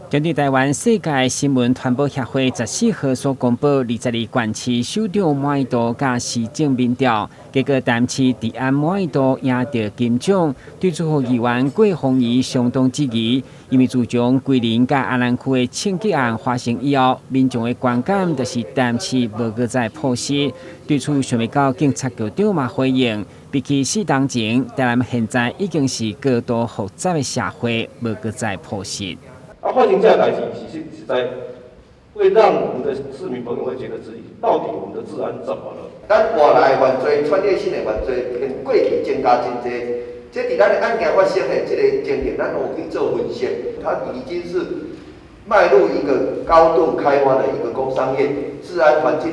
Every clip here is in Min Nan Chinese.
針對臺灣世界新聞傳播協會14號所公布22縣市首長滿意度佮市政民調，結果台南市治安滿意度贏著金獎，對此議員郭鳳儀相當質疑，因為自從歸仁佮安南區的槍擊案發生以後，民眾的觀感就是台南市無閣再樸實。對此，想袂到警察局長嘛回應，比起4冬前，台南現在已經是高度複雜的社會，無閣再樸實。啊，發生這個代誌，其實實在會讓我們的市民朋友會覺得質疑，到底我們的治安怎麼了？咱外來犯罪、穿越性的犯罪，比過去增加真濟。這佇咱的案件發生的這个情形，咱有去做分析，它已經是邁入一個高度開發的一個工商業、治安環境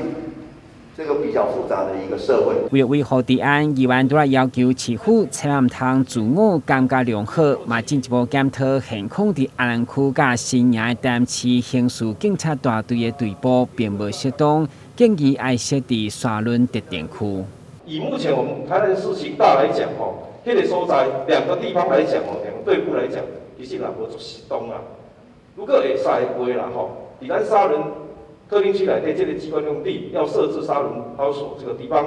這個比較複雜的一個社會。為了維護治安，議員拄來要求市府千萬毋通自我感覺良好，嘛進一步檢討現況佇安南區佮新營的台南市刑事警察大隊的隊部並無適當，建議愛設佇沙崙特定區。以目前我們台南市刑大來講，吼，彼个所在兩個地方來講，吼，兩個隊部來講，其實也無足適當啦。如果會使的話啦，吼，佇咱沙崙特定區內底這個機關用地要設置沙崙派出所這個地方，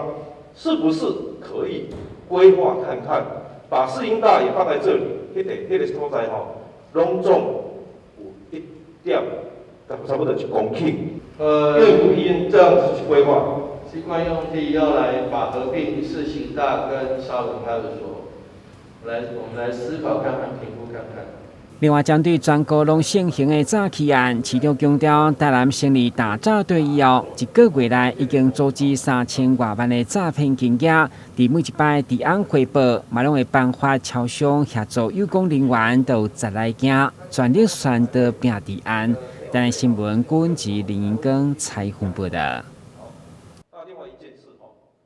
是不是可以規劃看看，把市刑大也放在這裡，彼个所在吼，攏總有一點，差不多一公頃。願不願意這樣子去規劃？機關用地要來把合併市刑大跟沙崙派出所，來，我們來思考看看，評估看看。另外，針對全國攏盛行的詐欺案，市長強調，台南成立大詐隊以後，一個月內已經阻止3000外萬的詐騙金額。佇每一擺治安匯報，嘛攏會頒發超商協助有功人員都有十來件，全力宣導拼治安。台南新聞郭文吉、林英庚採訪報道。